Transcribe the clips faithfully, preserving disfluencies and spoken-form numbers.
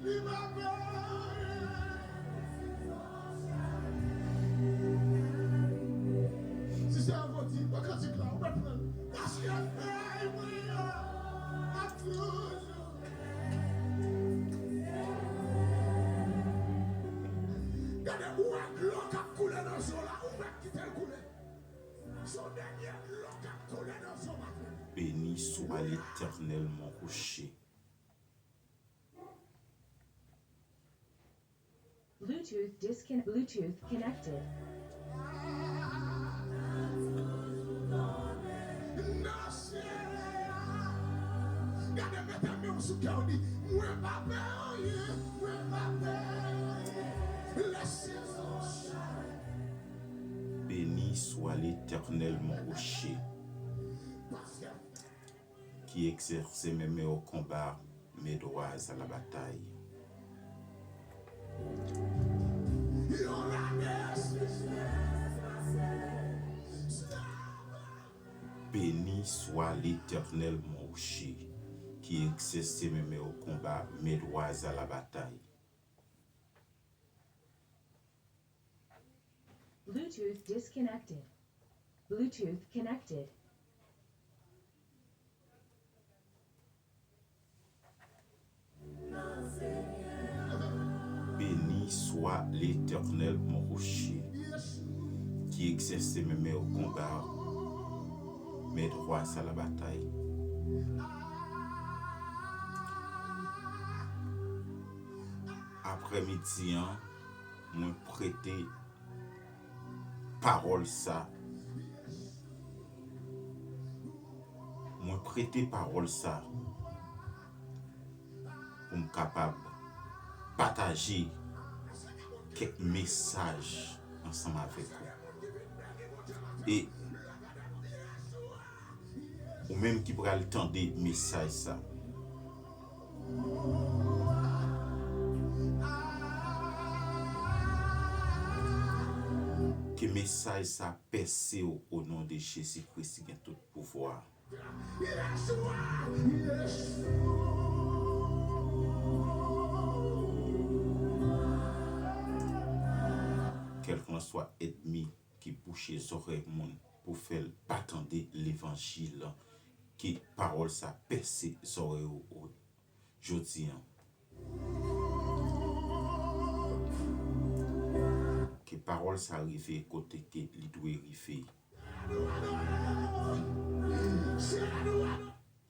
Si se yon voti, pran kantik la, ou mèt pran l. Paske fèy mwen yo ap toujou. Gade, ou wè dlo k ap koule nan zo la, ou mèt kite l koule. Se yon dènye dlo k ap koule nan zo maten. Béni soit l'Éternel, mon rocher. Bluetooth discon-, Bluetooth connected. Gade, mete men w sou kè w, di, mwen pa pè anyen, mwen pa pè anyen. Lè Seyè. Béni soit l'Éternel, mon rocher, qui exerce mes meilleurs combats, mes droits à la bataille. Béni soit l'Éternel, mon rocher, qui exerce mes meilleurs combats, mes droits à la bataille. Bluetooth disconnected. Bluetooth connected. Béni soit l'Éternel, mon rocher, qui exerce mes meilleurs combats, mes droits à la bataille. Aprèmidi an, mwen prete pawòl sa. Mwen prete pawòl sa pou m kapab pataje kèk mesaj ansanm avèk ou. E ou menm ki pral tande mesaj sa, ke mesaj sa pèse w o non de Jezi Kris ki gen tout pouvwa. Kèlkanswa ènmi ki bouche zòrèy moun pou fè l pa tande levanjil, ke pawòl sa pèse zòrèy ou jodi an. Ke pawòl sa rive kote ke li dwe rive.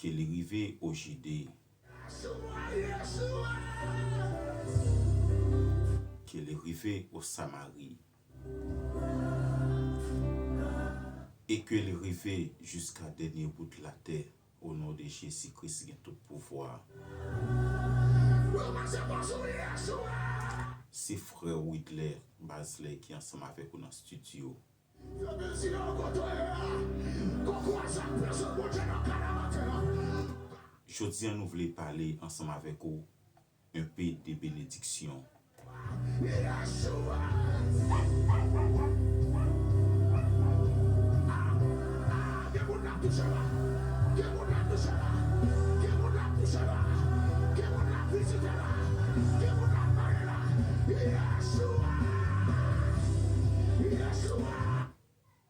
Ke li rive o Jide. Ke li rive o Samari. E ke li rive jiska dènye bout latè, o non de Jezi Kris ki gen tout pouvwa. Se frè Widler Basley ki ansanm avèk ou nan estidyo. Jodi an, nou vle pale ansanm avèk ou un peu de bénédiction.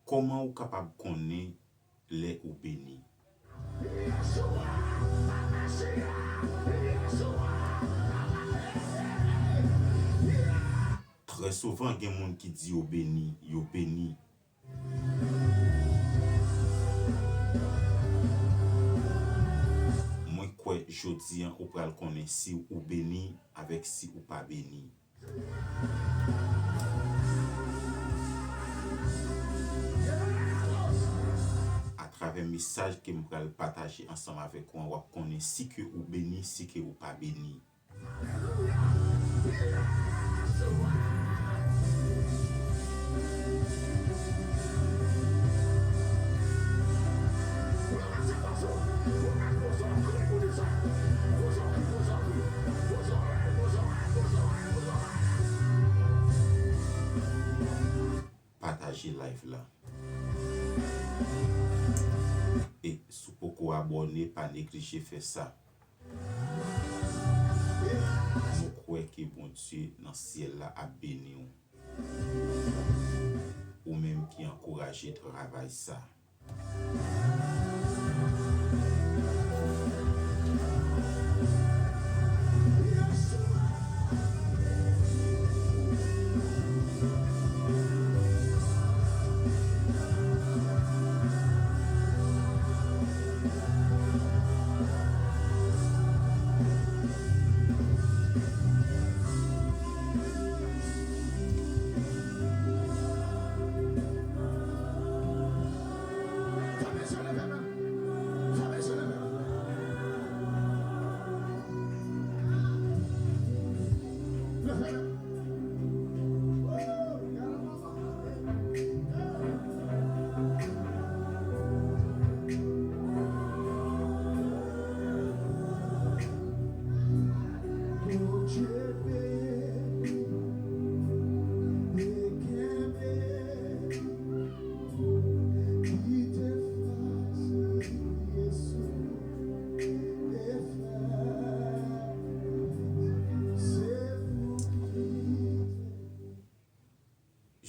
Kòman ou kapab konnen lè ou beni? Trè souvan, gen moun ki di yo beni, yo beni. Mwen kwè jodi an ou pral konnen si ou beni avèk si ou pa beni. Atravè mesaj ke m pral pataje ansanm avèk ou an, w ap konnen si ke ou beni, si ke ou pa beni. Pataje live la. E si w poko abòne, pa neglije fè sa. Nou ke Bondye nan syèl la ap beni w. Ou menm ki ankouraje travay sa.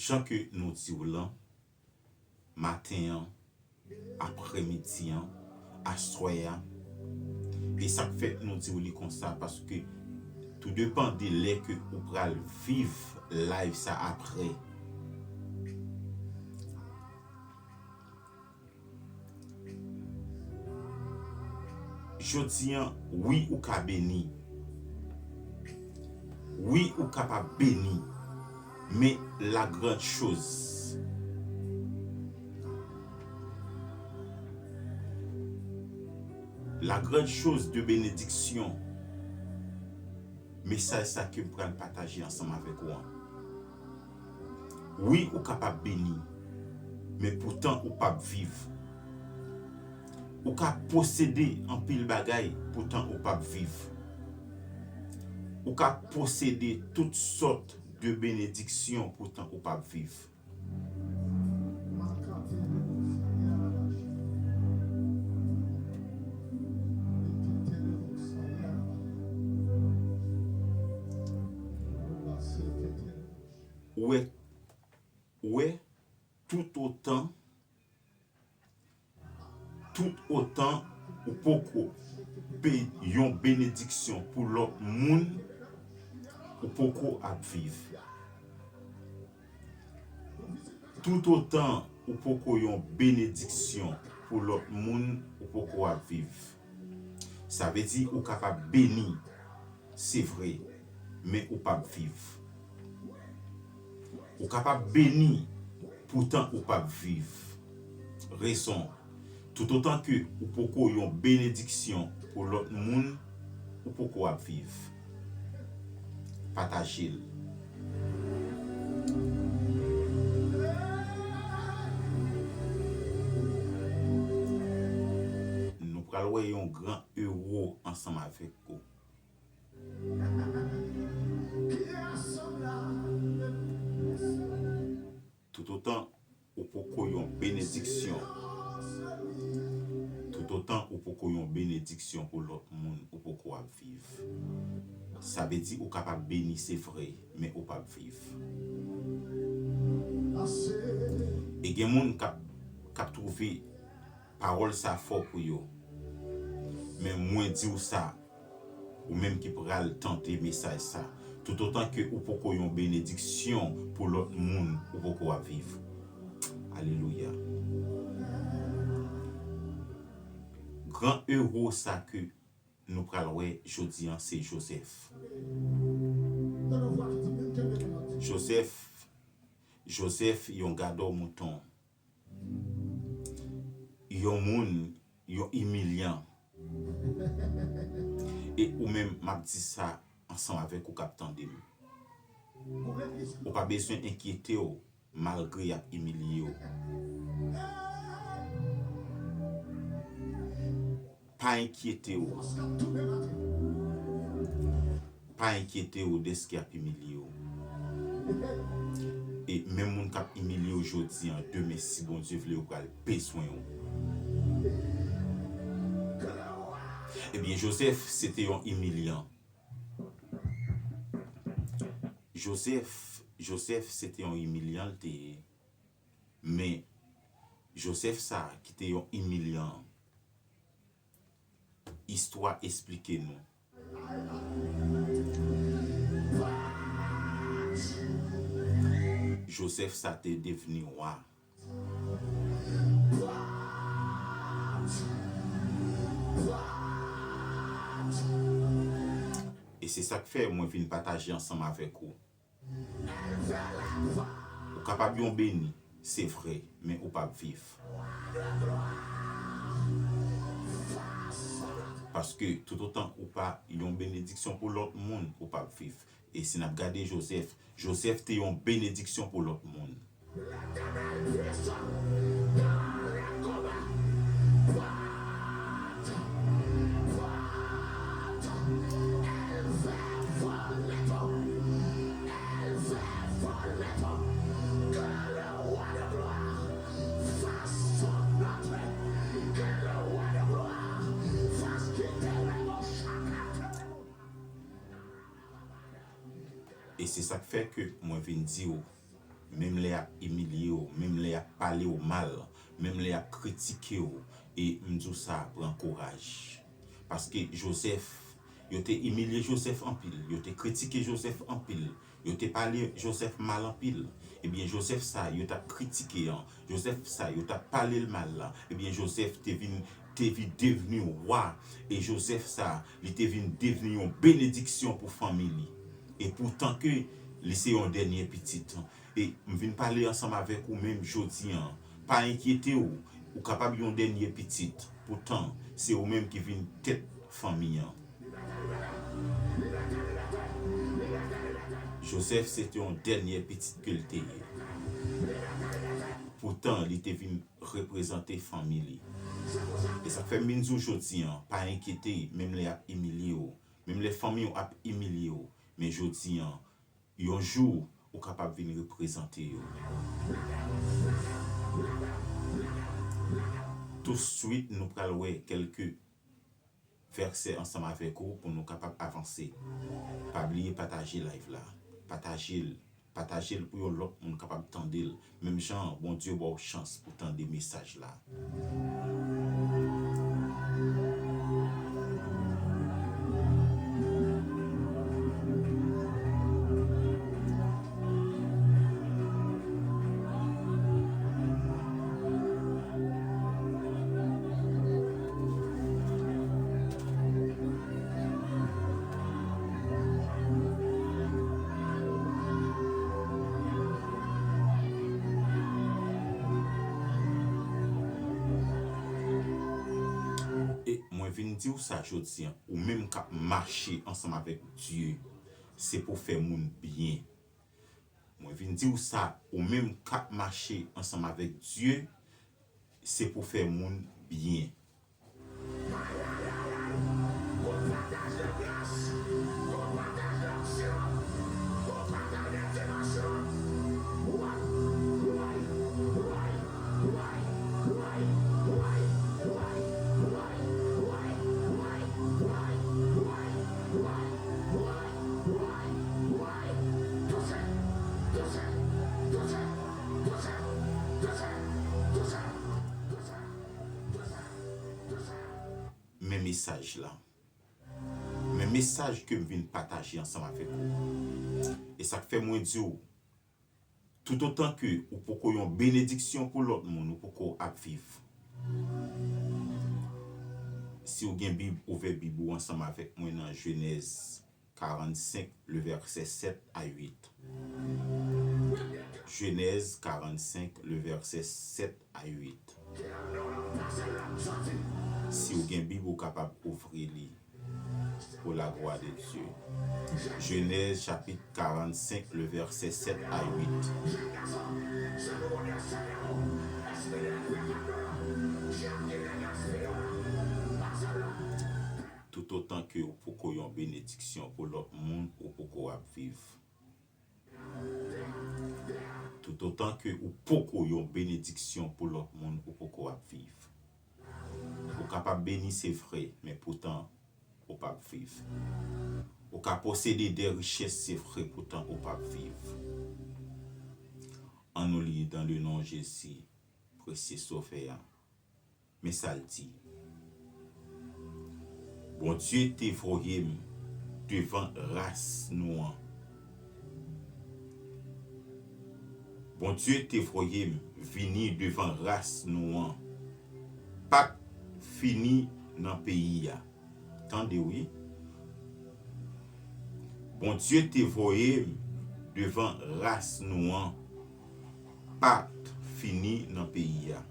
Jan ke nou di w lan, maten an, aprèmidi an, aswè a. E sa k fè nou di w li konsa, paske tou depann de lè ke ou pral viv live sa apre. Jodi an, wi, ou ka beni. Wi, ou kapab beni. Men la grande chose, la grande chose de bénédiction, mesaj sa ke m pral pataje ansanm avèk ou an. Wi, ou kapab beni, men poutan ou p ap viv. Ou ka posede anpil bagay, poutan ou p ap viv. Ou ka posede tout sòt de benediksyon, poutan ou p ap viv. Ou wè, ou wè, tout otan, tout otan ou poko pe yon benediksyon pou lòt moun, ou poko ap viv. Tout otan ou poko yon benediksyon pou lòt moun, ou poko ap viv. Sa vle di ou kapab beni, se vre, men ou p ap viv. Ou kapab beni, poutan ou p ap viv. Rezon, tout otan ke ou poko yon benediksyon pou lòt moun, ou poko ap viv. Pataje l. Nou pral wè yon gran ewo ansanm avèk ou. Tout otan ou poko yon benediksyon, tout otan ou poko yon benediksyon pou lòt moun, ou poko ap viv. Sa vle di ou kapab beni, se vre, men ou p ap viv. E gen moun k ap, k ap twouve pawòl sa fò pou yo. Men mwen di w sa, ou menm ki pral tande mesaj sa, tout otan ke ou poko yon benediksyon pou lòt moun, ou poko ap viv. Alelouya. Gran ewo sa ke nou pral wè jodi an, se Jozèf. Jozèf, Jozèf, yon gadò mouton. Yon moun, yon imilyan. E ou menm, m ap di sa ansanm avèk ou k ap tande m. Ou pa bezwen enkyete w malgre y ap imilye w. Pa enkyete w. Pa enkyete w dèske y ap imilye w. E menm moun k ap imilye w jodi an, demen, si Bondye vle, yo pral bezwen w. Ebyen, Jozèf, se te yon imilyan. Joseph, Joseph se te yon imilyan l te ye. Men Joseph sa ki te yon imilyan, istwa esplike nou Joseph sa te devni wa. E se sa k fè mwen vin pataje ansanm avèk ou. Ou kapab yon beni, se vre, men ou p ap viv. Paske toutotan ou pa yon benediksyon pou lòt moun, ou p ap viv. E si n ap gade Joseph, Joseph te yon benediksyon pou lòt moun. E se sa k fè ke mwen vin di w, menm lè y ap imilye w, menm lè y ap pale w mal, menm lè y ap kritike w, e m di w sa, pran kouraj. Paske Joseph, yo te imilye Joseph anpil, yo te kritike Joseph anpil, yo te pale Joseph mal anpil. Ebyen, Joseph sa yo t ap kritike an, Joseph sa yo t ap pale l mal la, ebyen, Joseph te vin, te vin devni wa. E Joseph sa, li te vin devni yon benediksyon pou fanmi li. E poutan ke li se yon dènye pitit. E m vin pale ansanm avèk ou menm jodi an. Pa enkyete w, ou kapab yon dènye pitit. Poutan, se ou menm ki vin tèt fanmi an. Joseph se te yon dènye pitit ke l te ye. Poutan, li te vin reprezante fanmi li. E sa k fè m vin di w jodi an, pa enkyete, menm lè y ap imilye w, menm lè fanmi w ap imilye w, men jodi an, yon jou, ou kapab vin reprezante yo. Touswit, nou pral wè kèlke vèsè ansanm avèk ou pou nou kapab avanse. Pa bliye pataje live la. Pataje l. Pataje l pou yon lòt moun kapab tande l. Menm jan Bondye ba w chans pou tande mesaj la. E mwen vin di w sa jodi an, ou menm k ap mache ansanm avèk Dye, se pou fè moun byen. Mwen vin di w sa, ou menm k ap mache ansanm avèk Dye, se pou fè moun byen. Men mesaj la. Men mesaj ke m vin pataje ansanm avèk ou. E sa k fè mwen di w, toutotan ke ou poko yon benediksyon pou lòt moun, ou poko ap viv. Si w gen Bib, ouvè Bib ou ansanm avèk mwen nan Jenèz karannsenk, le vèsè sèt a uit. Jenèz karannsenk, le vèsè sèt a uit. Si w gen Bib, ou kapab ouvri li. Pour la gloire de Dieu. Jenèz chapit karannsenk, le vèsè sèt a uit. Toutotan ke ou poko yon benediksyon pou lòt moun, ou poko ap viv. Toutotan ke ou poko yon benediksyon pou lòt moun, ou poko ap viv. Ou kapab beni, se vre, men poutan, ou p ap viv. Ou Ou ka posede de richès, se vre, poutan ou p ap viv. Ann nou li, dans le nom Jésus, presye Sovè a. Men sa l di, Bondye te voye m devan ras nou an. Bondye te voye m vini devan ras nou an. Pak fini nan peyi a. Tande wi. Bondye te voye m devan ras nou an. Pak fini nan peyi a.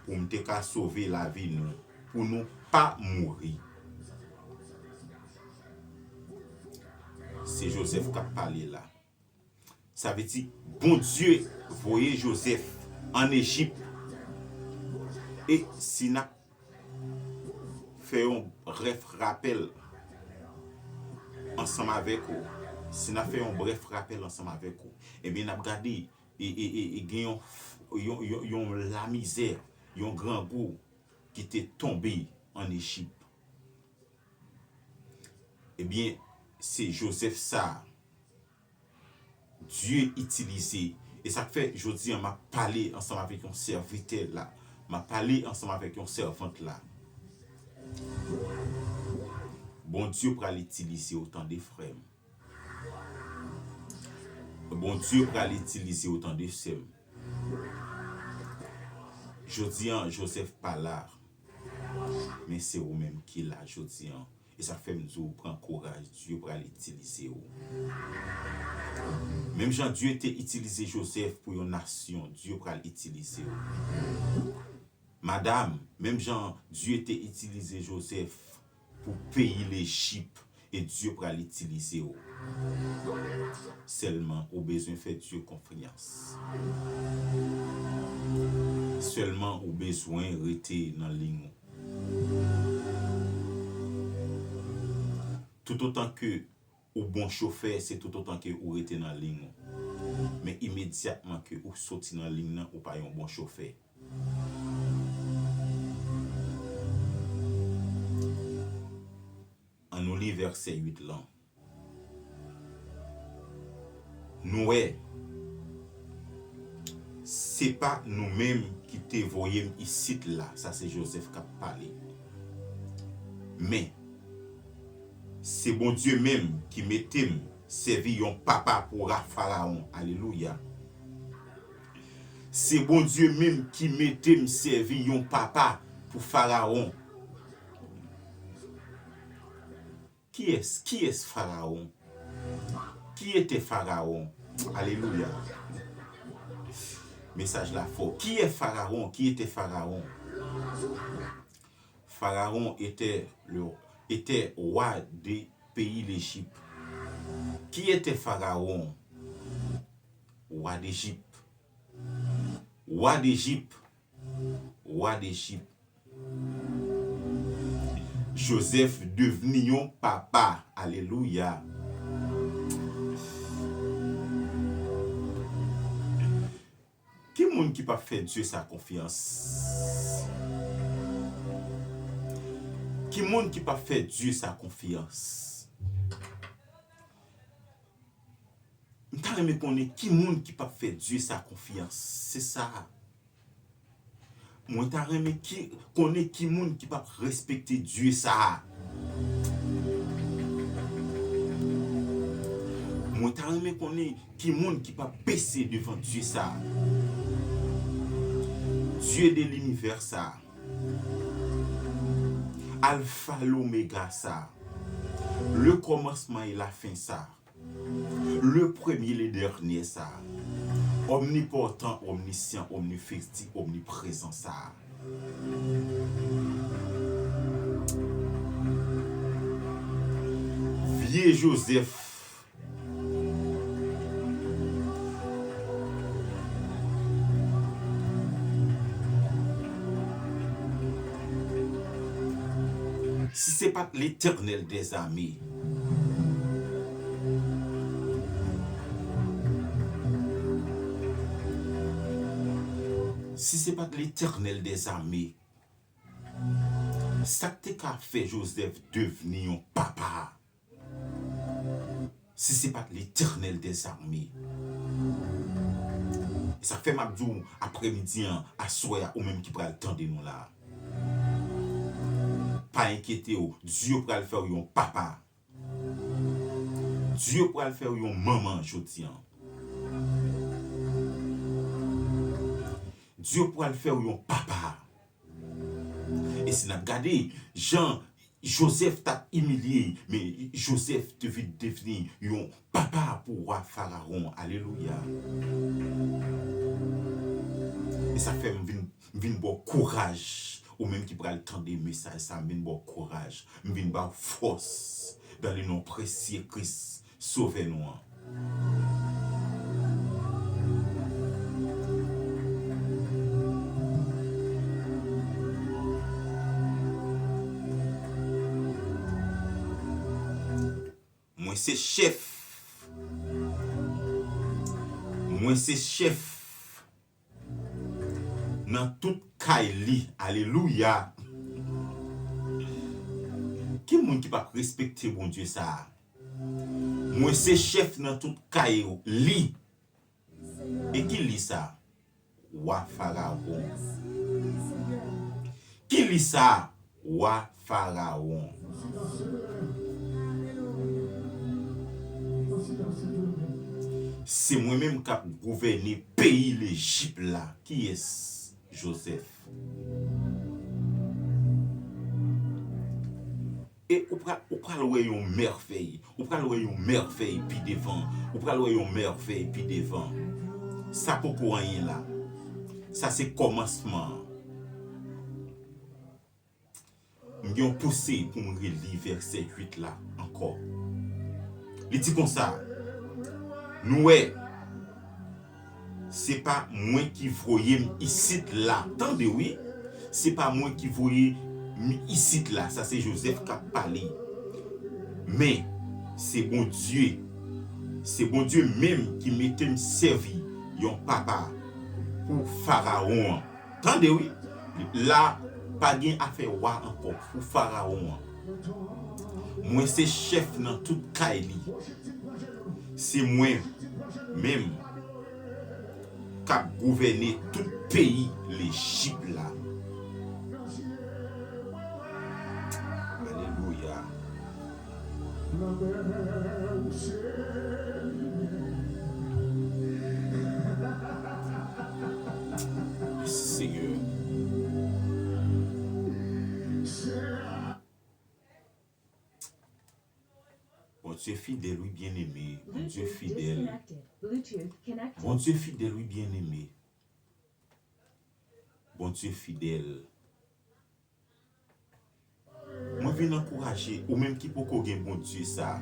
Pou m te ka sove lavi nou. Pou nou pa mouri. Se Jozèf k ap pale la. Sa vle di, Bondye voye Jozèf ann Ejip. E si n ap fè yon brèf rapèl ansanm avèk ou, si n ap fè yon brèf rapèl ansanm avèk ou, ebyen, n ap gade, e, e, e, e gen yon, yon, yon, yon lamizè, yon grangou ki te tonbe ann Ejip. Ebyen, se Jozèf sa a Dye itilize. E sa k fè, jodi a, m ap pale ansanm avèk yon sèvitè la. M ap pale ansanm avèk yon sèvant la. Bondye pral itilize w, tande, frè m. Bondye pral itilize w, tande, sè m. Jodi a, Jozèf pa la. Men se ou menm ki la jodi a. E sa fè m di w, pran kouraj, Dye pral itilize w. Menm jan Dye te itilize Jozèf pou yon nasyon, Dye pral itilize w. Madanm, menm jan Dye te itilize Jozèf pou peyi Lejip, e Dye pral itilize w. Sèlman ou bezwen fè Dye konfyans. Sèlman ou bezwen rete nan liy ou. Toutotan ke ou bon chofè, se toutotan ke ou rete nan liy ou. Men imedyatman ke ou soti nan liy nan, ou pa yon bon chofè. Ann nou li vèsè uit lan. Nou wè, se pa nou menm ki te voye m isit la, sa se Jozèf k ap pale. Men, se Bondye menm ki mete m sèvi yon papa pou ra Farawon. Alelouya. Se Bondye menm ki mete m sèvi yon papa pou Farawon. Kiyès, kiyès Farawon? Qui était Pharaon? Alelouya. Mesaj la fò. Qui est Pharaon? Qui était Pharaon? Pharaon était le, était roi de pays l'Égypte. Qui était Pharaon? Roi d'Égypte. Roi d'Égypte. Roi d'Égypte. Jozèf devni yon papa. Alelouya. Ki moun ki p ap fè Dye sa konfyans? Ki moun ki p ap fè Dye sa konfyans? M ta renmen konnen ki moun ki p ap fè Dye sa konfyans. Se sa. Mwen ta renmen ki, konnen ki moun ki p ap respekte Dye sa. Mwen ta renmen konnen ki moun ki p ap bese devan Dye sa. Dye de linivè sa. Alfa, lomega sa. Le kòmansman e lafen sa. Le premye, le dènye sa. Omnipòtan, omnisyan, omnifiti, omniprezan sa. Vye Jozèf. Si se pa t Letènèl dèzame, si se pa t Letènèl dèzame, sa k te ka fè Jozèf devni yon papa? si se pa t Letènèl dèzame. E sa fè m ap di w, aprèmidi an, aswè a, ou menm ki pral tande nou la, pa enkyete w, Dye pral fè w yon papa. Dye pral fè w yon manman jodi an. Dye pral fè w yon papa. E si n ap gade, jan Jozèf t ap imilye, men Jozèf te vin devni yon papa pou wa Farawon. Alelouya. E sa fè m vin, m vin ba w kouraj, ou menm ki pral tande mesaj sa, m vin ba w kouraj, m vin ba w fòs, dans le nom précieux Christ, Sovè nou an. Mwen se chèf. Mwen se chèf nan tout kay li. Alelouya. Ki moun ki p ap respekte Bondye sa a? Mwen se chèf nan tout kay li. E ki li sa? Wa Farawon. Ki li sa? Wa Farawon. Se mwen menm k ap gouvène peyi Lejip la. Kiyès? Jozèf. E ou pral, ou pral wè yon mèvèy. Ou pral wè yon mèvèy pi devan. Ou pral wè yon mèvèy pi devan. Sa poko anyen la. Sa se kòmansman an. M gen yon pouse pou m reli vèsè uit la ankò. Li di konsa, nou wè, se pa mwen ki voye m isit la. Tande wi, se pa mwen ki voye m isit la. Sa se Jozèf k ap pale. Men, se Bondye, se Bondye menm ki mete m sèvi yon papa pou Farawon an. Tande wi, la pa gen afè wa ankò pou Farawon an. Mwen se chèf nan tout kay li. Se mwen menm k ap gouvène tout peyi Lejip la. Alelouya. Mèsi, Senyè. Bondye fidèl, wi, byeneme. Bondye fidèl. Bondye fidèl, wi, byeneme. Bondye fidèl. Mwen vin ankouraje ou menm ki poko gen Bondye sa,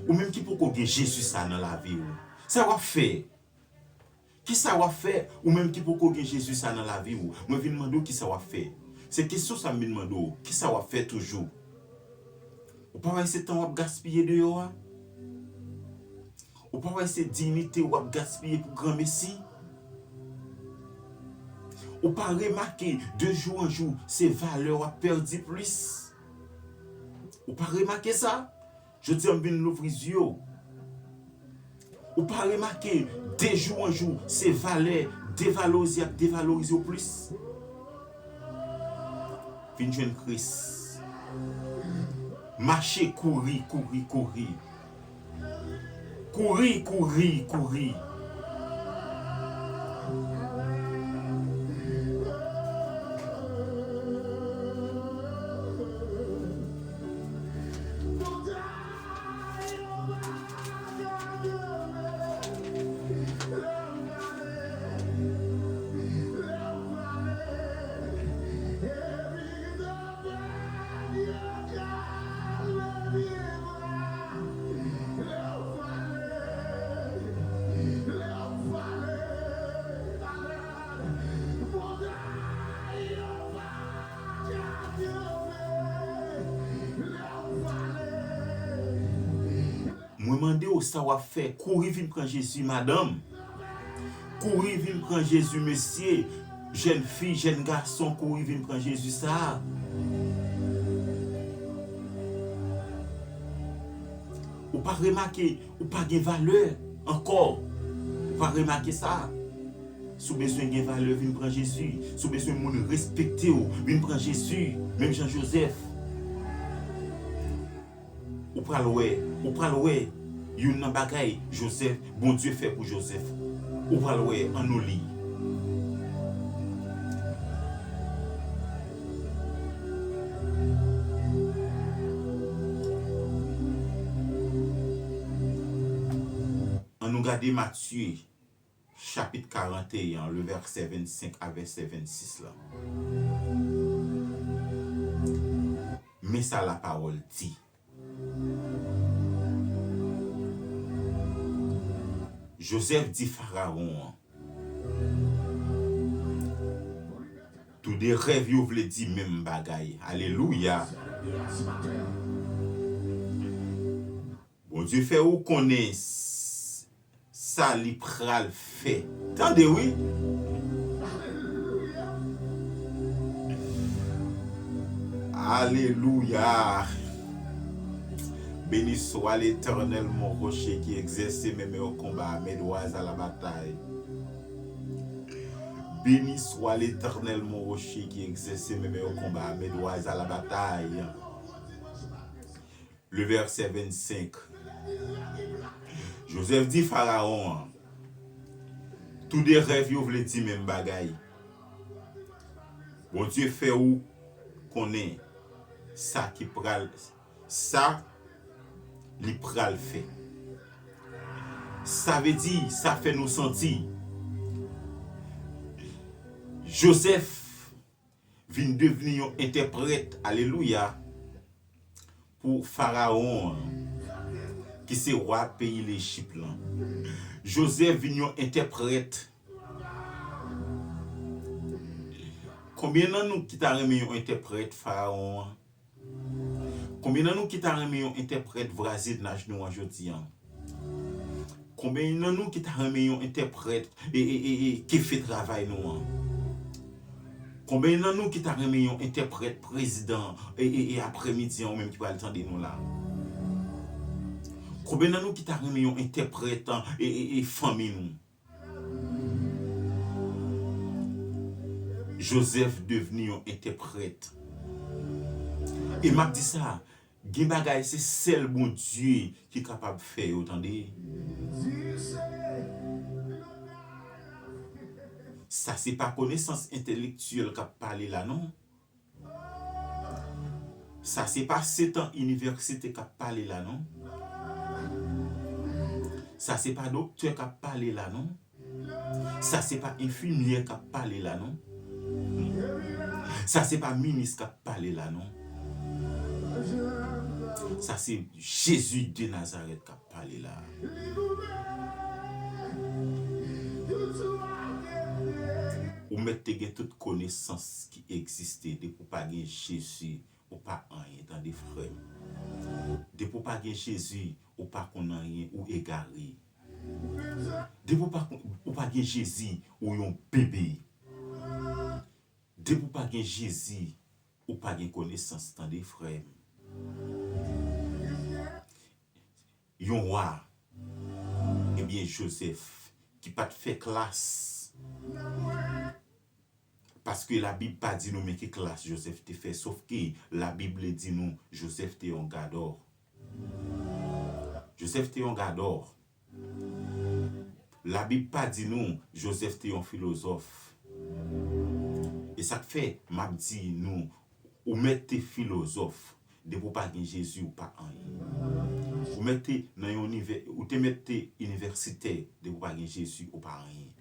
ou menm ki poko gen Jezi sa nan lavi w. Sa w ap fè? Kisa w ap fè, ou menm ki poko gen Jezi sa nan lavi w? Mwen vin mande w kisa w ap fè. Se kesyon sa m vin mande w. Kisa w ap fè toujou? Ou pa wè se tan w ap gaspiye deyò a? Ou pa wè se diyite w ap gaspiye pou granmesi? Ou pa remake de jou an jou se valè w ap pèdi plis? Ou pa remake sa? Jodi a m vin louvri zye w. Ou pa remake de jou an jou se valè devalorize y ap devalorize w plis? Vin jwenn Kris. Mache, kouri, kouri, kouri. Kouri, kouri, kouri. Mwen mande w sa w ap fè, kouri vin pran Jezi, madanm. Kouri vin pran Jezi, mesye. Jèn fi, jèn gason, kouri vin pran Jezi sa a. Ou pa remake ou pa gen valè ankò. Ou pa remake sa. Si w bezwen gen valè, vin pran Jezi. Si w bezwen moun respekte w, vin pran Jezi. Menm jan Jozèf. Ou pral wè, ou pral wè youn nan bagay Jozèf, Bondye fè pou Jozèf. Ou pral wè, ann nou li. Ann nou gade Matye, chapit karanteyen, le vèsè vennsenk a vèsè vennsis la. Men sa lapawòl di. Jozèf di Farawon an, toude rèv yo vle di menm bagay. Alelouya! Bondye fè ou konnen s- sa li pral fè. Tande wi. Alelouya. Béni soit l'Éternel, mon rocher, qui exerce mes meilleurs combats, mes droits à la bataille. Béni soit l'Éternel, mon rocher, qui exerce mes meilleurs combats, mes droits à la bataille. Le vèsè vennsenk. Jozèf di Farawon an, toude rèv yo vle di menm bagay. Bondye fè ou konnen sa ki pral, sa li pral fè. Sa vle di, sa fè nou santi Jozèf vin devni yon entèprèt, alelouya, pou Farawon an, ki se wa peyi Lejip lan. Jozèf vin yon entèprèt. Konbyen nan nou ki ta renmen yon entèprèt Farawon an? Konbyen nan nou ki ta renmen yon entèprèt vwazinaj nou an jodi an? Konbyen nan nou ki ta renmen yon entèprèt e, e, e, e, kefe travay nou an? Konbyen nan nou ki ta renmen yon entèprèt prezidan e, e, e aprèmidi an, ou menm ki pral tande nou la? Konbyen nan nou ki ta renmen yon entèprèt e, e, e fanmi nou? Jozèf devni yon entèprèt. E m ap di sa, gen bagay se sèl Bondye ki kapab fè yo, tande. Sa se pa konesans entèlektyèl k ap pale la, non. Sa se pa sèt an inivèsite k ap pale la, non. Sa se pa doktè k ap pale la, non. Sa se pa enfimyè k ap pale la, non. Sa se pa minis k ap pale la, non. Sa se Jezi de Nazarèt k ap pale la. Ou mèt te gen tout konesans ki egziste, depi w pa gen Jezi, ou pa anyen, tande frè m. Depi w pa gen Jezi, ou pa konn anyen, ou egare. Depi w pa, ou pa gen Jezi, ou yon bebe. Depi w pa gen Jezi, ou pa gen konesans, tande frè m. Yon wa, ebyen Jozèf, ki pa t fè klas. Paske Labib pa di nou men ki klas Jozèf te fè, sòf ke Labib li di nou Jozèf te yon gadò. Jozèf te yon gadò. Labib pa di nou Jozèf te yon filozòf. E sa k fè m ap di nou, ou mèt te filozòf, depi w pa gen Jezi, ou pa anyen. Ou mèt te nan yon inivè, ou te mèt te inivèsitè, depi w pa gen Jezi, ou pa anyen.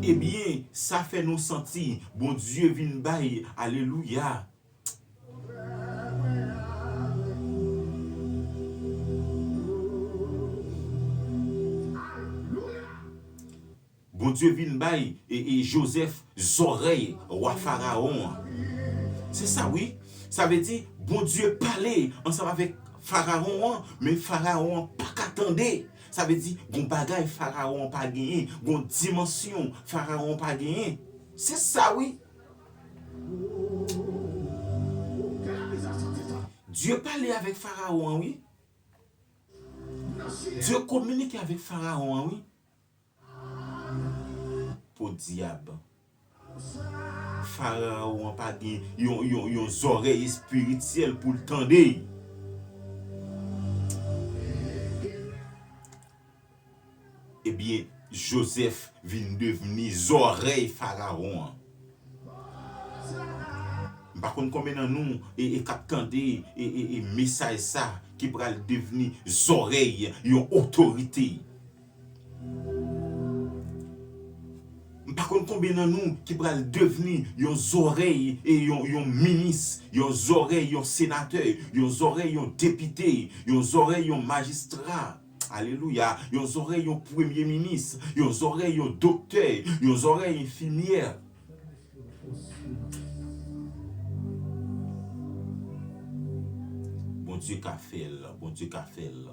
Ebyen, sa fè nou santi Bondye vin bay, alelouya. Bondye vin bay e, e Jozèf zòrèy wa Farawon an. Se sa wi. Sa vle di Bondye pale ansanm avèk Farawon an, men Farawon an pa ka tande. Sa vle di gon bagay Farawon an pa genyen, gon dimansyon Farawon an pa genyen. Se sa wi. Ou gen la mizè santi sa. Dye pale avèk Farawon an, wi. Dye kominike avèk Farawon an, wi. Podyab. Farawon an pa gen yon, yon, yon zòrèy espirityèl pou l tande. Ebyen, Jozèf vin devni zòrèy Farawon an. M pa konn konbyen nan nou e, e k ap tande e, e, e mesaj sa ki pral devni zòrèy yon otorite. M pa konn konbyen nan nou ki pral devni yon zòrèy e yon, yon minis, yon zòrèy yon senatè, yon zòrèy yon depite, yon zòrèy yon majistra. Alelouya. Yon zòrèy yon premye minis, yon zòrèy yon doktè, yon zòrèy enfimyè. Bondye ka fè l, Bondye ka fè l.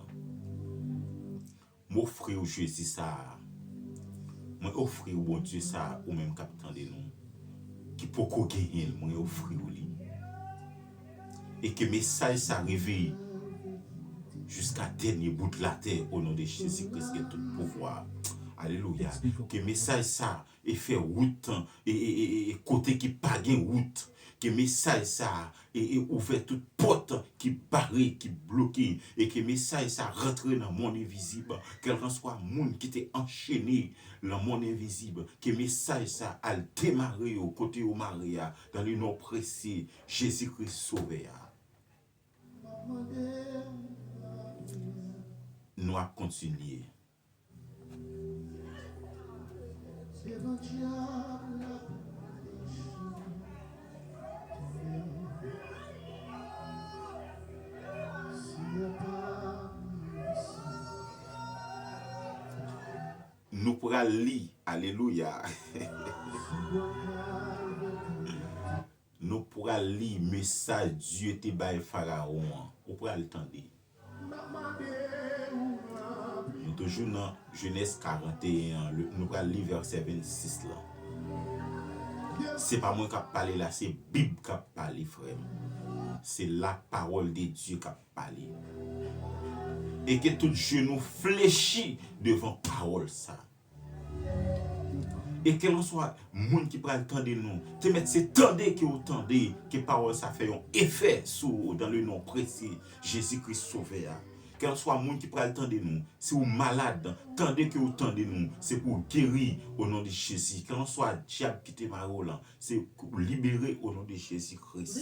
M ofri w Jezi sa a. Mwen ofri w Bondye sa a, ou menm k ap tande nou, ki poko genyen l, mwen ofri w li. E ke mesaj sa rive jiska dènye bout latè, o non de Jezi Kris ki gen tout pouvwa. Alelouya. Ke mesaj sa e fè wout, e, e, e, e, e kote ki pa gen wout. Ke mesaj sa e, e ouvè tout pòt ki bare, ki bloke. E ke mesaj sa rantre nan mond envizib. Kèlkanswa moun ki te anchene nan mond envizib, ke mesaj sa al demare yo kote yo mare a, dans le nom précieux Jezi Kris Sovè a. Nou ap kontinye. Nou pral li, alelouya. Nou pral li mesaj Dye te bay Farawon an. Ou pral tande. Nou toujou nan Jenèz karant e en an, nou pral li vèsè vennsis lan. Se pa mwen k ap pale la, se Bib k ap pale, frè m. Se la parole de Dieu k ap pale. E ke tout jenou flechi devan pawòl sa. E kèlkanswa moun ki pral tande nou, te mèt se tande ke w tande, ke pawòl sa fè yon efè sou ou, dans le nom précieux Jezi Kris Sovè a. Kèlkanswa moun ki pral tande nou, si w malad, tande ke w tande nou, se pou w geri o non de Jezi. Kèlkanswa dyab ki te mare w lan, se pou w libere o non de Jezi Kris.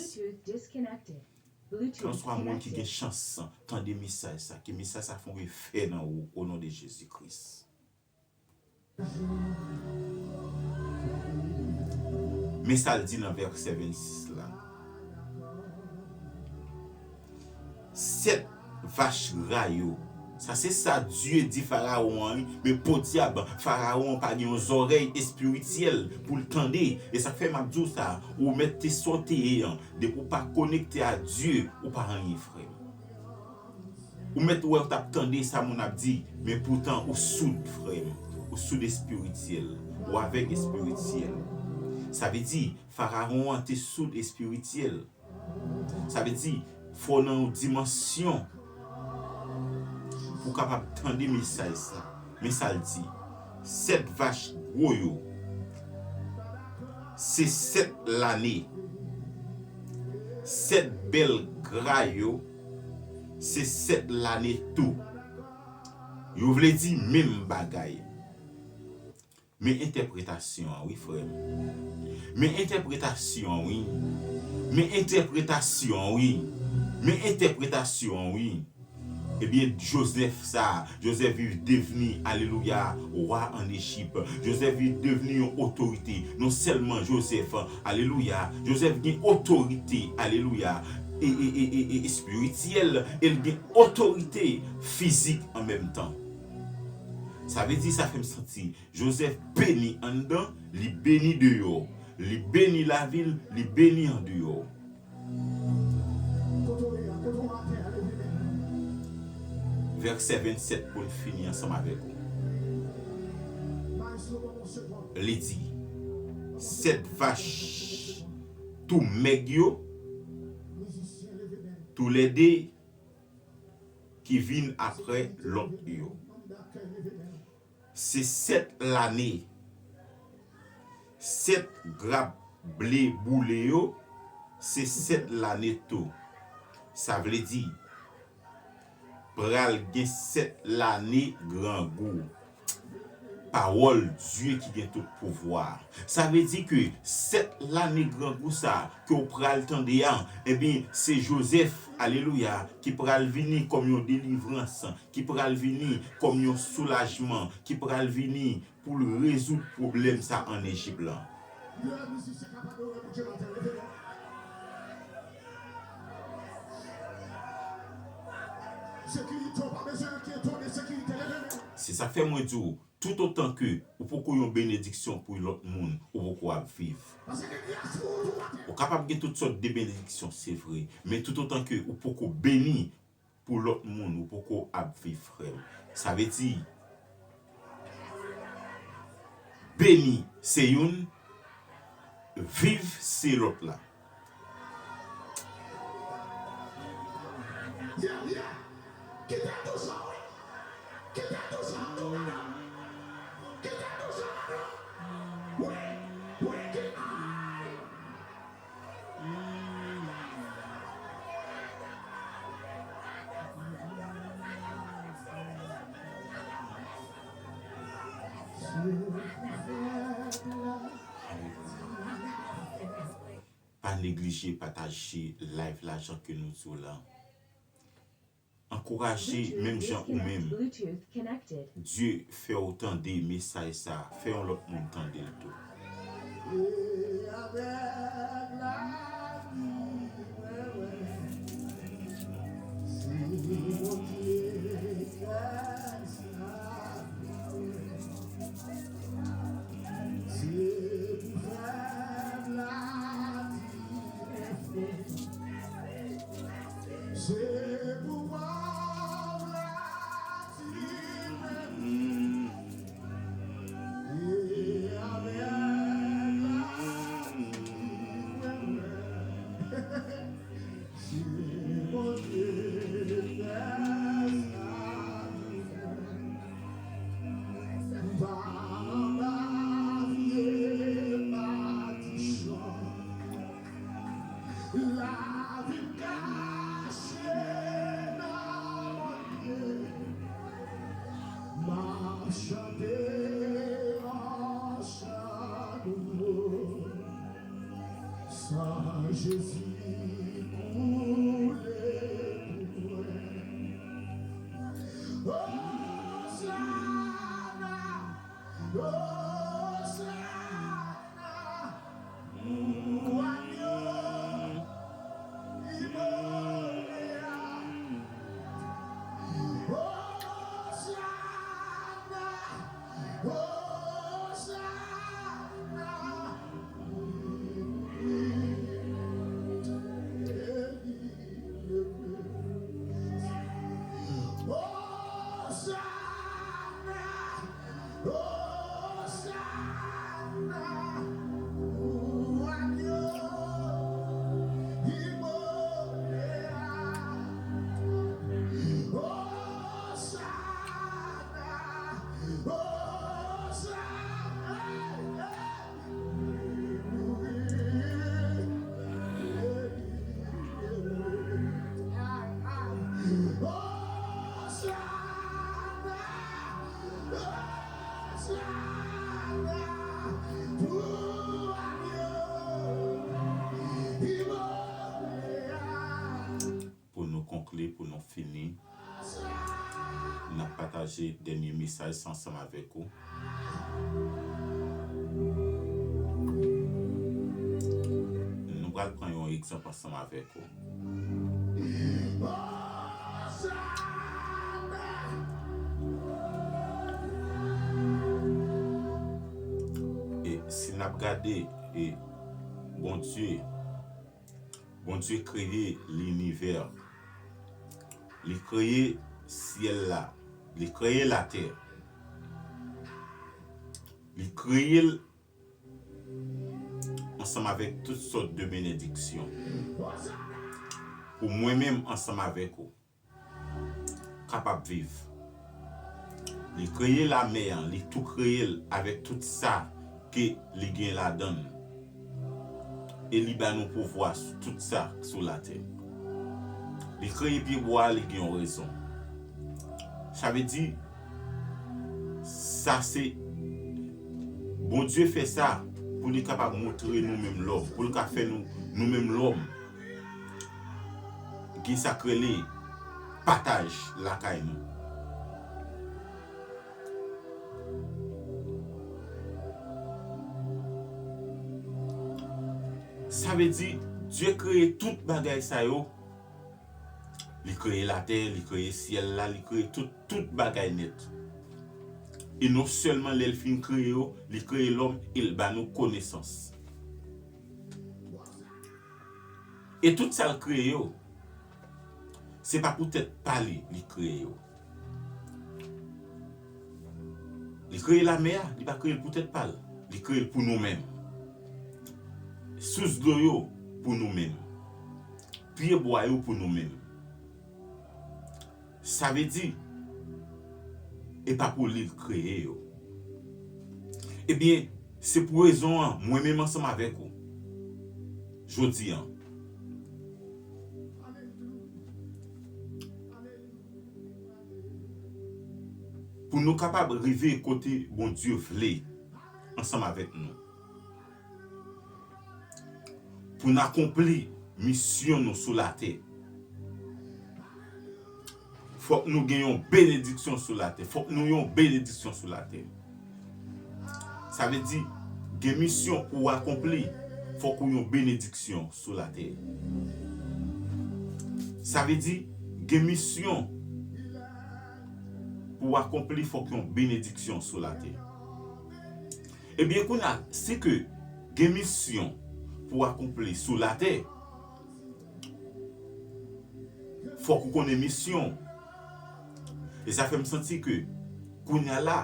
Kèlkanswa moun ki gen chans tande mesaj sa, ke mesaj sa fè yon efè nan ou, o non de Jezi Kris. Men sa l di nan vèsè vennsis la. Sèt vach ra yo. Sa se sa Dye di Farawon an, wi. Men podyab, Farawon an pa gen yon zòrèy espirityèl pou l tande. E sa k fè m ap di w sa, ou mèt te sa w te ye an. Depi w pa konekte a Dye, ou pa anyen, frè m. Ou mèt wè w t ap tande sa moun ap di, men poutan ou soud, frè m. Ou soud espirityèl. Ou avèg espirityèl. Sa vle di, Farawon an te soud espirityèl. Sa vle di, fò w nan yon dimansyon pou w kapab tande mesaj sa. Men sa l di, sèt vach gwo yo, se sèt lane. Sèt bèl gra yo, se sèt lane tou. Yo vle di menm bagay. Men entèpretasyon an, wi, frè m. Men entèpretasyon an, wi. Men entèpretasyon an, wi. Men entèpretasyon an, wi. Ebyen, Jozèf sa, Jozèf vin devni, alelouya, wa ann Ejip. Jozèf vin devni yon otorite. Non sèlman Jozèf, alelouya, Jozèf gen otorite, alelouya, e, e, e, e, e espirityèl, e l gen otorite fizik an menm tan. Sa vle di, sa fè m santi Jozèf beni anndan, li beni deyò. Li beni lavil, li beni andeyò. Vèsè vennsèt pou n fini ansanm avèk ou. Li di, sèt vach tou mèg yo, Toulède ki vin apre lòt yo. Se sèt lane. Sèt grap ble boule yo, se sèt lane tou. Sa vle di, pral gen sèt lane grangou. Pawòl Dye ki gen tout pouvwa. Sa vle di ke sèt lane grangou sa a ke w pral tande a, ebyen, se Jozèf, alelouya, ki pral vini kòm yon delivrans, ki pral vini kòm yon soulajman, ki pral vini pou l rezoud pwoblèm sa ann Ejip lan. Lè mizisyen k ap adore Bondye maten, leve men w. Sekirite, w pa bezwen enkyete w de sekirite, leve men w. Se sa k fè mwen di w, toutotan ke ou poko yon benediksyon pou lòt moun, ou poko ap viv. Paske gen dyaspo otou maten. Ou kapab gen tout sòt de benediksyon, se vre, men toutotan ke ou poko beni pou lòt moun, ou poko ap viv, frè m. Sa vle di, beni se youn, viv se lòt la. Yeah, yeah. Kite tou sa, wi. Kite tou sa, tou madanm. Kite tou sa, madanm. Wi, wi, ki ay. Pa neglije pataje live la jan ke nou di w la. Ankouraje menm jan ou menm. Dye fè w tande mesaj sa, fè yon lòt moun tande l tou. E avèk lavi mwen wè, si Bondye fè sa, se pou fè lavi mwen fè. Se pou fè lavi mwen. E avèk lavi mwen. Si Bondye fè sa, m pa anba vye madichon. Lavi m kache nan Bondye. M ap chante yon chan nouvo. San Jezi koule pou mwen. Osana, Osana, pou agno li mole a. Osana, Osana. Pou nou konkli, pou nou fini, n ap pataje dènye mesaj sa ansanm avèk ou. Nou pral pran yon egzanp ansanm avèk ou. E si n ap gade, e Bondye, Bondye kreye linivè. Li kreye syèl la. Li kreye latè. Li kreye l ansanm avèk tout sòt de benediksyon. pou mwen menm ansanm avèk ou kapab viv. Li kreye lamè an, li tou kreye l avèk tout sa ke li gen ladan l. E li ba nou pouvwa sou tout sa sou latè. Li kreye pyebwa a, li gen yon rezon. Sa vle di, sa se Bondye fè sa pou li kapab montre nou menm lòm, pou l ka fè nou, nou menm lòm, gen sa k rele pataj lakay nou. Sa vle di, Dye kreye tout bagay sa yo. Li kreye latè, li kreye syèl la, li kreye tout, tout bagay nèt. E non sèlman lè l fin kreye yo, li kreye lòm e l ba nou konesans. E tout sa l kreye yo, se pa poutèt pa li, li kreye yo. Li kreye lamè a, li pa kreye l poutèt pa l. Li kreye l pou nou menm. Sous dlo yo pou nou menm. Pyebwa yo pou nou menm. Sa vle di, e pa pou li l kreye yo. Ebyen, se pou rezon an, mwen menm ansanm avèk ou, jodi an, pou nou kapab rive kote Bondye vle ansanm avèk nou, pou n akonpli misyon nou sou latè, fòk nou gen yon benediksyon sou latè. Fòk nou yon benediksyon sou latè. Sa vle di, gen misyon pou w akonpli, fòk ou yon benediksyon sou latè. Sa vle di, gen misyon pou w akonpli, fòk yon benediksyon sou latè. Ebyen, kounye a, si ke gen misyon pou w akonpli sou latè, fòk ou konnen misyon w. E sa fè m santi ke kounye a la,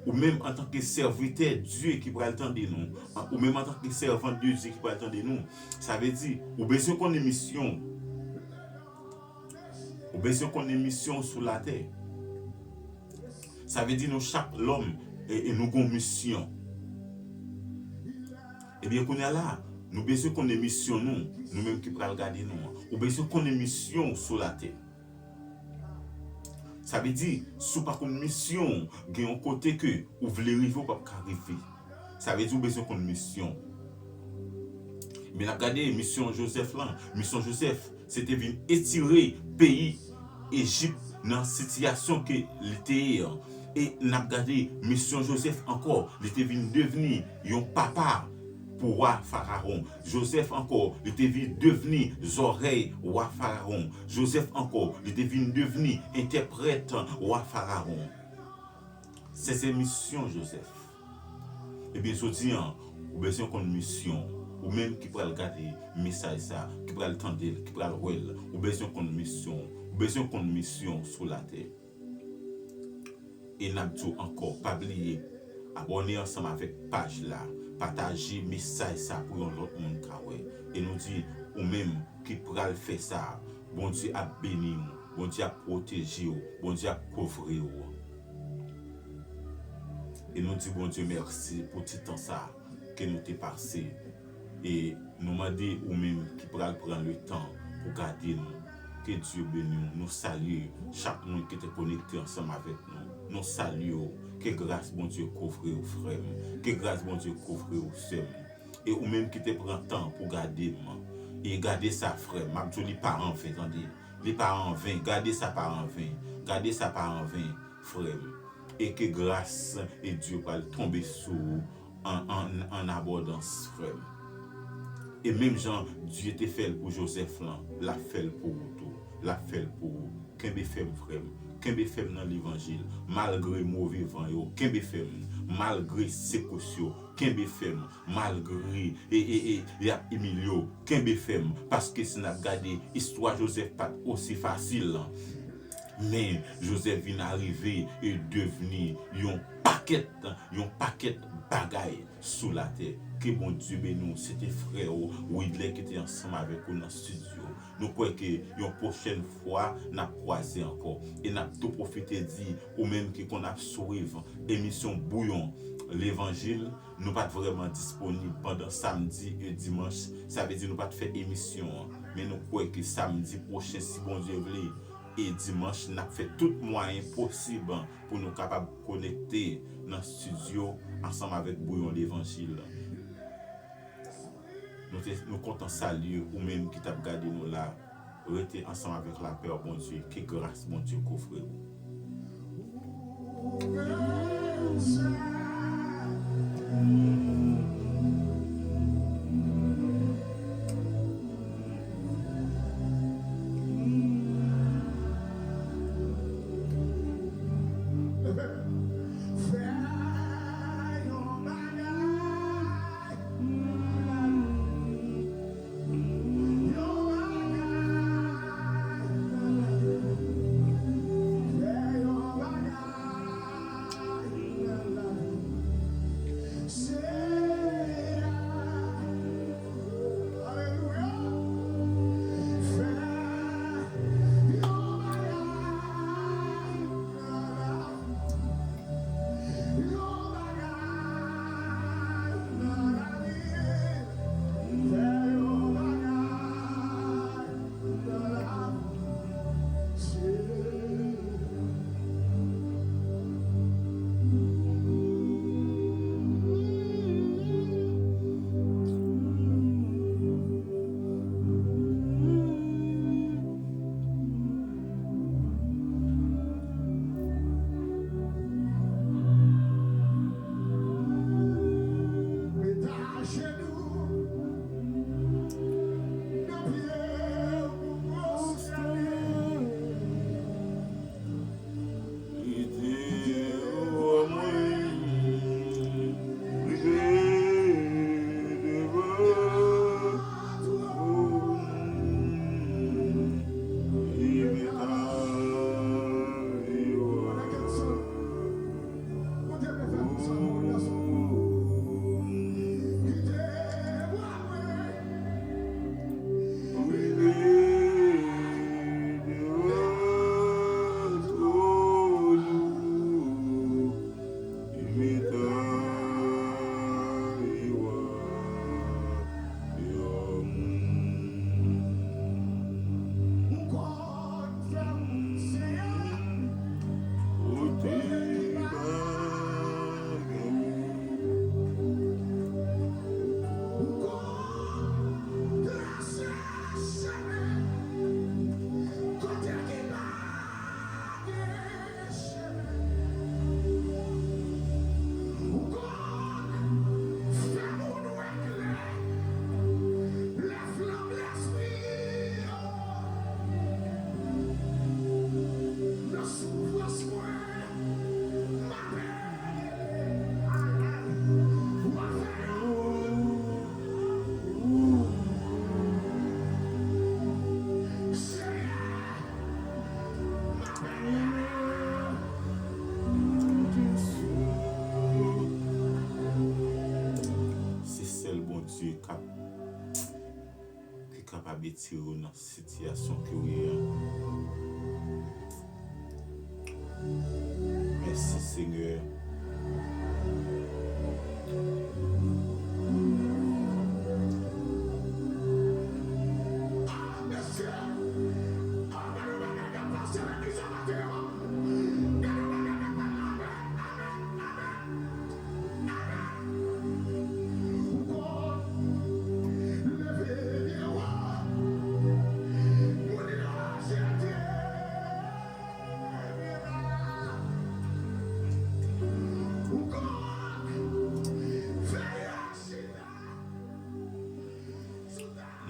ou menm antanke sèvitè Dye ki pral tande nou, ou menm antanke sèvant de Dye ki pral tande nou, sa vle di, ou bezwen konnen misyon w. Ou bezwen konnen misyon w sou latè. Sa vle di nou chak lòm, e, e nou gon misyon. Ebyen, kounye a la, nou bezwen konnen misyon nou, nou menm ki pral gade nou an. Ou bezwen konnen misyon w sou latè. Sa vle di, si w pa konn misyon w, gen yon kote ke ou vle rive, ou p ap ka rive. Sa vle di, ou bezwen konn misyon w. Men n ap gade misyon Jozèf lan. Misyon Jozèf, se te vin etire peyi Ejip nan sitiyasyon ke li te ye an. E n ap gade misyon Jozèf ankò, li te vin devni yon papa pou wa Farawon. Jozèf ankò, li te vin devni zòrèy wa Farawon. Jozèf ankò, li te vin devni entèprèt wa Farawon. Se, se misyon Jozèf. Ebyen, jodi an, ou bezwen konn misyon w. Ou menm ki pral gade mesaj sa, ki pral tande l, ki pral wè l, ou bezwen konn misyon w. Ou bezwen konn misyon w sou latè. E n ap di w ankò, pa bliye, abòne ansanm avèk paj la, pataje mesaj sa pou yon lòt moun ka wè. E nou di, ou menm ki pral fè sa, Bondye ap beni w, Bondye ap pwoteje w, Bondye ap kouvri w. E nou di Bondye mèsi pou ti tan sa ke nou te pase. E nou mande ou menm ki pral pran le tan pou gade nou, ke Dye beni w. Nou salye chak moun ki te konekte ansanm avèk nou. Nou salye w. Ke gras Bondye kouvri w, frè m. Ke gras Bondye kouvri w, sè m. E ou menm ki te pran tan pou gade m, e gade sa, frè m, m ap di w, li pa anven, tande. Li pa anven. Gade sa pa anven. Gade sa pa anven, frè m. E ke gras e Dye pral tonbe sou ou an, an, an abondans, frè m. E menm jan Dye te fè l pou Jozèf lan, l ap fè l pou ou tou. L ap fè l pou ou. Kenbe fèm, frè m. Kenbe fèm nan levanjil. Malgre move van yo, kenbe fèm. Malgre sekous yo, kenbe fèm. Malgre e, e, e, y ap imilye w, kenbe fèm. Paske si n ap gade, istwa Jozèf pa t osi fasil. Men, Jozèf vin arive e devni yon pakèt, yon pakèt bagay sou latè. Ke Bondye beni w. Se te frè w, Widlè, ki te ansanm avèk ou nan estidyo. Nou kwè ke yon pwochèn fwa n ap kwaze ankò. E n ap tou pwofite di, ou menm ki konn ap swiv emisyon Bouyon Levanjil, nou pa t vrèman disponib pandan samdi e dimanch, sa vle di nou pa t fè emisyon an. Men nou kwè ke samdi pwochen, si Bondye vle, e dimanch, n ap fè tout mwayen posib pou nou kapab konekte nan estidyo ansanm avèk Bouyon Levanjil. Nou te, nou kontan salye ou menm ki t ap gade nou la. Rete ansanm avèk lapè Bondye. Ke gras Bondye kouvri w. Se sèl Bondye k ap, ki kapab etire w nan sitiyasyon ke w ye a. Mèsi, Senyè.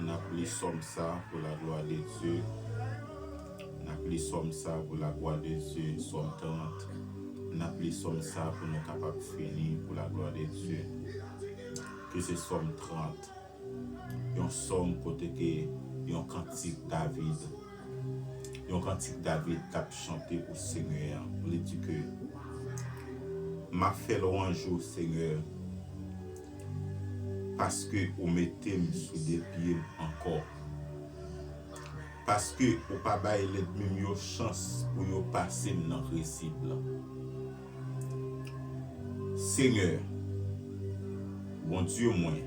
N ap li sòm sa pou la glwa de Dye. N ap li sòm sa pou la glwa de Dye, sòm trant. N ap li sòm sa pou nou kapab fini pou la glwa de Dye. Ke se sòm trant. Yon sòm kote ke yon kantik David. Yon kantik David k ap chante pou Senyè a. Li di ke, m ap fè lwanj ou, Senyè, paske ou mete m sou de pye m ankò. paske ou pa bay lènmi m yo chans pou yo pase m nan krizib lan. Senyè, Bondye mwen,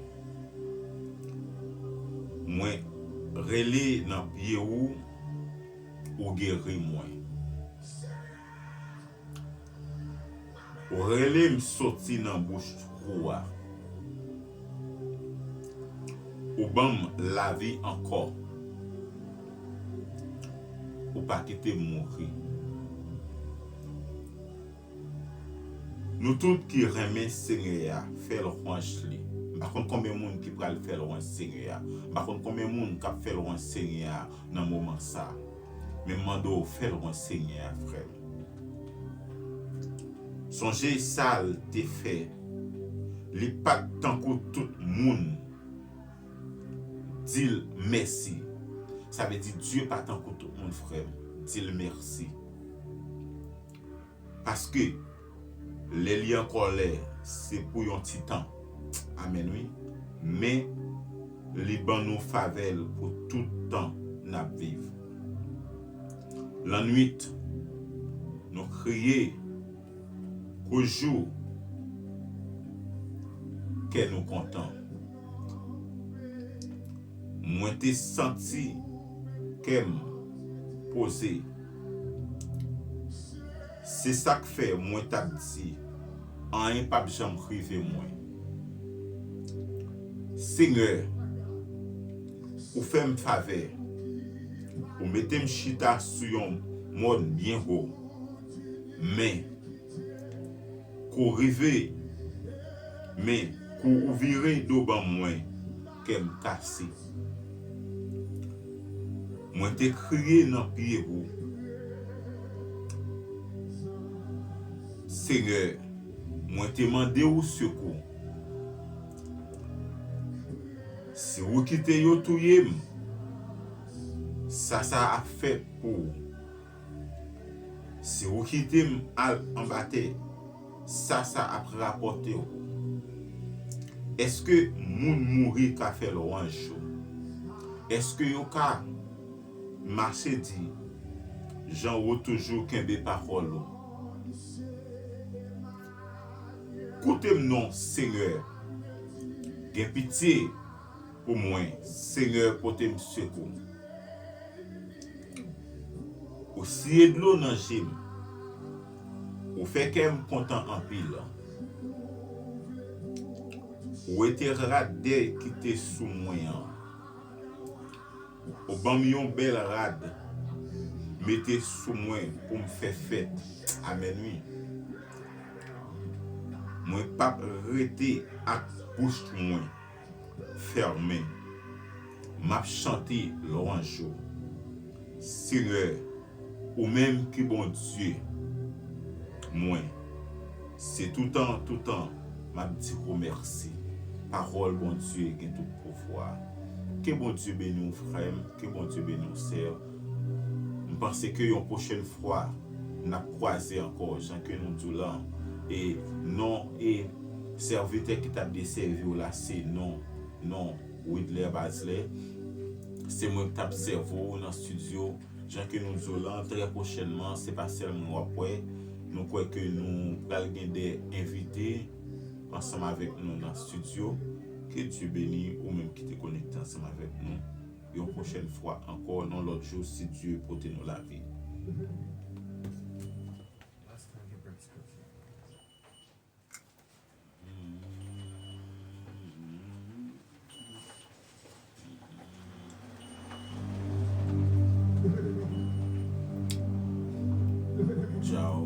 mwen rele nan pye ou, ou geri mwen. Ou rele m soti nan bouch twou a. Ou ban m lavi ankò. Ou pa kite m mouri. Nou tout ki renmen Senyè a, fè lwanj li. M pa konn konbyen moun ki pral fè lwanj Senyè a. M pa konn konbyen moun k ap fè lwanj Senyè a nan moman sa a. Men m mande w, fè lwanj Senyè a, frè m. Sonje sa l te fè. Li pa t tankou tout moun. Di l mèsi. Sa vle di, Dye pa tankou tout moun, frè m. Di l mèsi. Paske lè li an kòlè, se pou yon ti tan. Amèn, wi. Men, li ban nou favè l pou tout tan n ap viv. Lannwit, nou kriye. Kou jou, kè nou kontan. Mwen te santi kè m poze. Se sa k fè mwen t ap di, anyen p ap janm rive mwen. Senyè, ou fè m favè. Ou mete m chita sou yon mòn byen wo. Men, kou rive, men kou ou vire do ban mwen, kè m kase. Mwen te kriye nan pye ou. Senyè, mwen te mande ou sekou. Si ou kite yo touye m, sa sa ap fè pou ou. Si ou kite m al anba tè, sa sa ap rapòte ou. Èske moun mouri ka fè lwanj ou? Èske yo ka mache di, jan ou toujou kenbe pawòl ou? Koute m non, Senyè. Gen pitye pou mwen, Senyè, pote m sekou. Ou siye dlo nan je m. Ou fè kè m kontan anpil. Ou wete rad dèy ki te sou mwen an. Ou ban m yon bèl rad, mete sou mwen pou m fè fèt. Amèn, wi. Mwen p ap rete ak bouch mwen fèmen. M ap chante lwanj ou. Senyè, ou menm ki Bondye mwen, se toutan, toutan, m ap di ou mèsi. Pawòl Bondye gen tout pouvwa. Ke Bondye beni w, frè m. Ke Bondye beni w, sè m. M panse ke yon pwochèn fwa, n ap kwaze ankò, jan ke nou di w lan. E non, e sèvitè ki t ap desèvi w la, se non, non, Widler Basley. Se mwen k t ap sèvi w nan estidyo. Jan ke nou di w lan, trè pwochènman, se pa sèl mwen w ap wè. Nou kwè ke nou pral gen de envite ansanm avèk nou nan estidyo. Ke Dye beni ou menm ki te konekte ansanm avèk nou. Yon pwochèn fwa ankò, yon lòt jou, si Dye pote nou lavi. Ciao.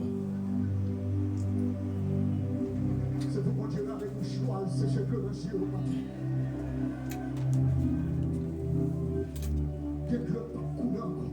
Se pou Bondye lave mouchwa l seche plere nan je w maten. Gen dlo k p ap koule ankò.